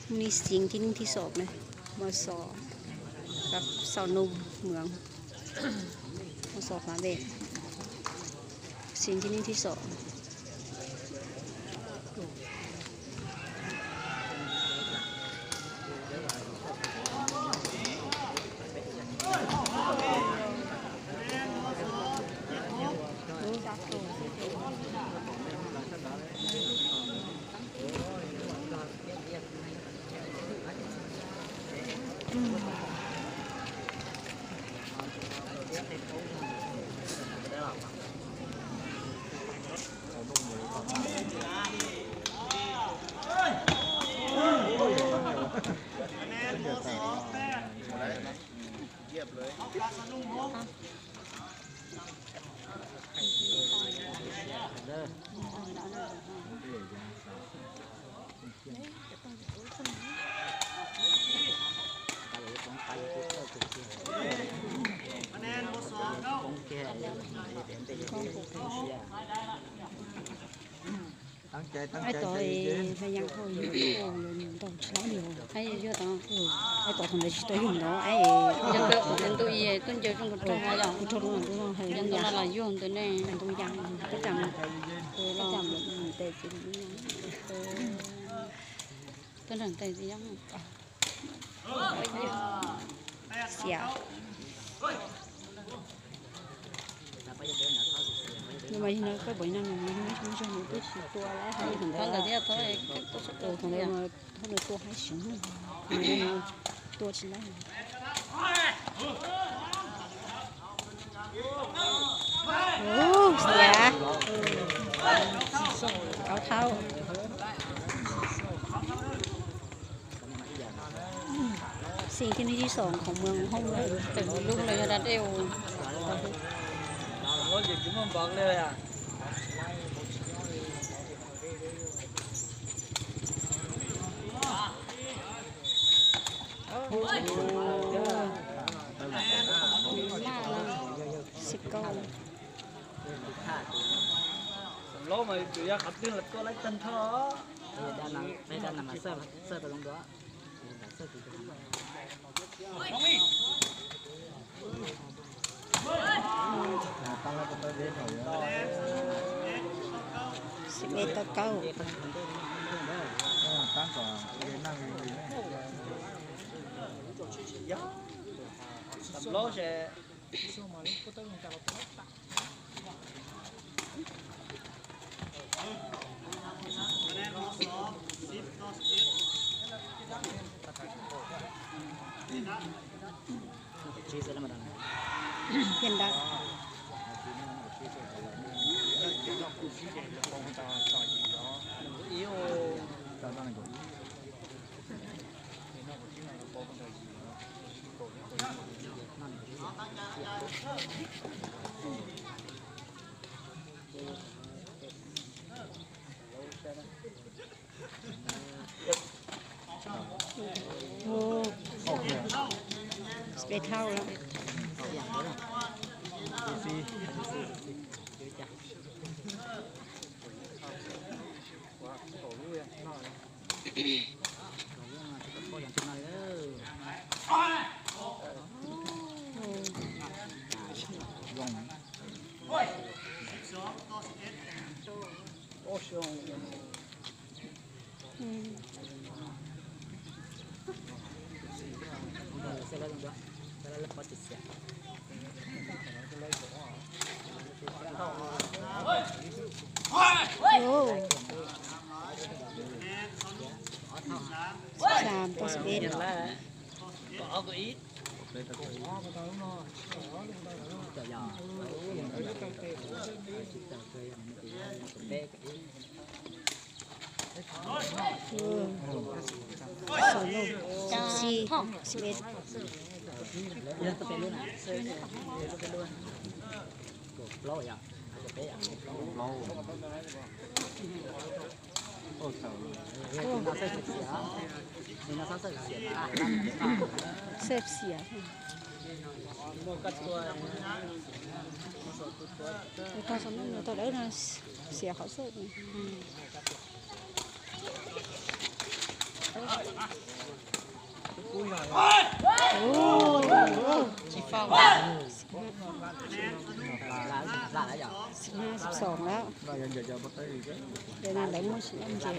Hnub no xeev thib neej thib xom ne, mos xos, xos num mws, mos xos hla vej, xeev thib neej thib xom. Ais tod ha yas hau yog ntau tsis laib li, ais yog tod, ais tod thaum ntawd tsis tau yug ntawd, ais ntu ib tuaj ncaws zoo nkaus rau, kuv rau lub ntu no ha, yog ntu no los yug ntawd ne, ntu yas, tab cas, tab cas tes ces tuaj nrog tes ces yog xiam. Nws mas yog no koj pom no nws mas yog nws twb tsis tua lawm, thaum ntawd, thaum ntawd nws tua haib siv, tua tsis laib. Xiam, kauv thaub. Xeev thib neej thib xom qhov muag hoob lawm, tawm lub lawm yog da dej. Xib kauj. Xib peb tau kauj. Pia nrad. Peb thauj lawm. Xya peb. Xib peb. Xeb xiam. Tau xov no tau dawb no, xiam qhov xwb. Tsis faus. Xib hmab xib xoom lawm. Cov no lawv muaj ntses.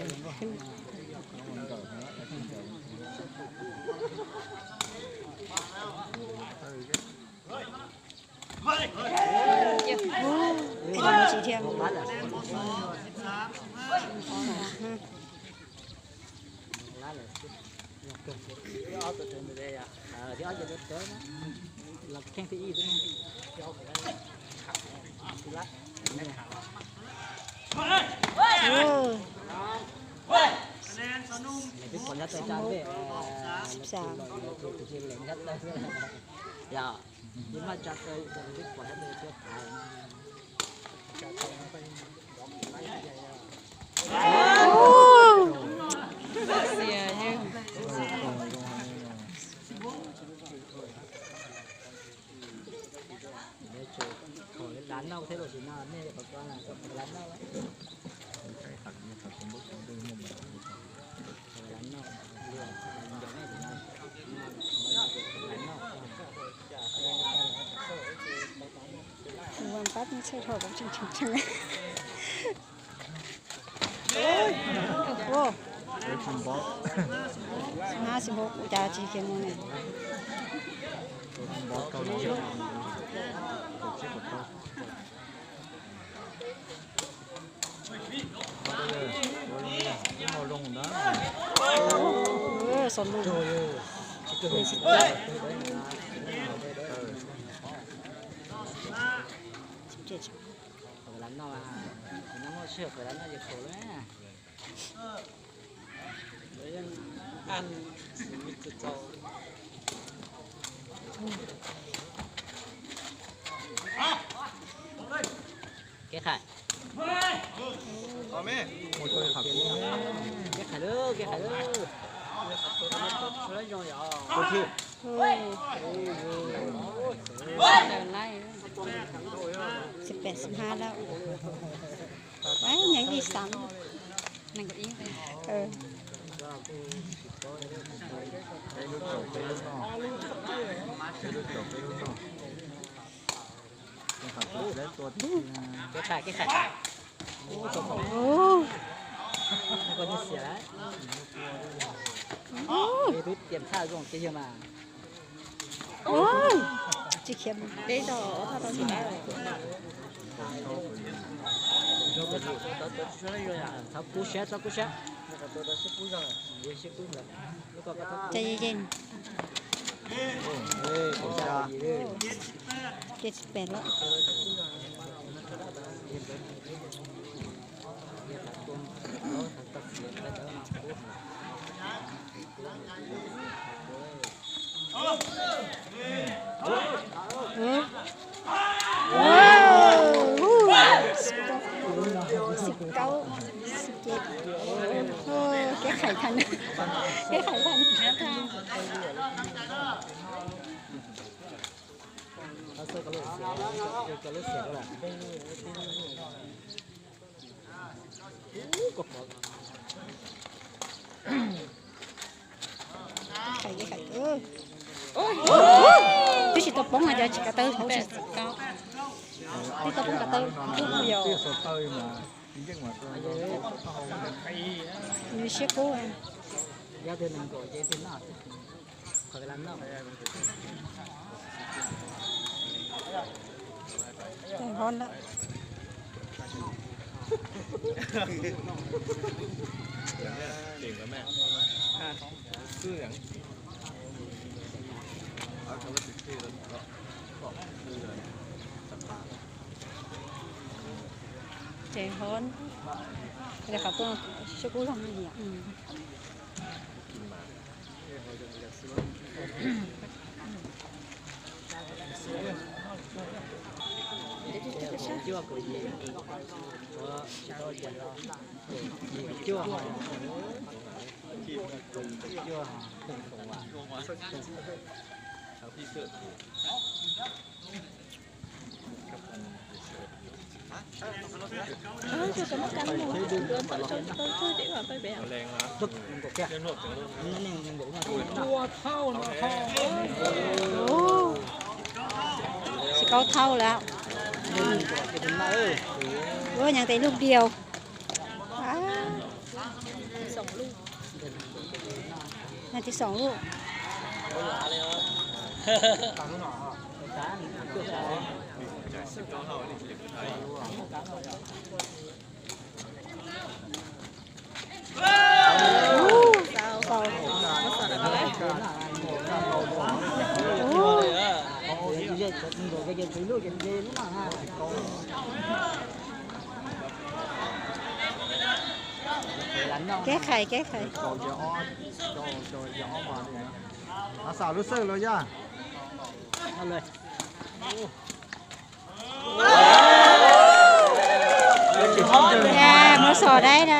Ua, es lawv tsis thiab. Ua, xib xoom. Ua pab tseem tseem. Xib hmab xib hmab kuv cas tsis khiav mus ne. Xov lus. Kev Khais. Kev Khais lawm, Kev Khais lawm. Xib peb xib hmab lawm. Nyeem li xav. Kev Khais, Kev Khais. Koj nyob xiam lawm. Tus tiam thaj zoo tiag yog mas. Tsis khiav mus deb tau ob thaj tau tsis dab. Txhob kub siab, txhob kub siab. Cov yeej yeej. Ces tsis pem lawm. Xib kaub, xib ces, Kev Khais tag, Kev Khais tag. Kev Khais, Kev Khais. Twb tsis tau poob no cov tsis kav taw hauv tsis. Twb tau poob kav taw, twb yog nws siab kub. Tes hov lawm. Ces hov, qhov tuaj siab kub zog no yom. Ua, tsis kaub thauj lawm. Ua nyeem tes lug diaus. Nyeem tes xoom lug. Kev khais, kev khais. Xaum lub xwb los yog. Muab xom daib na.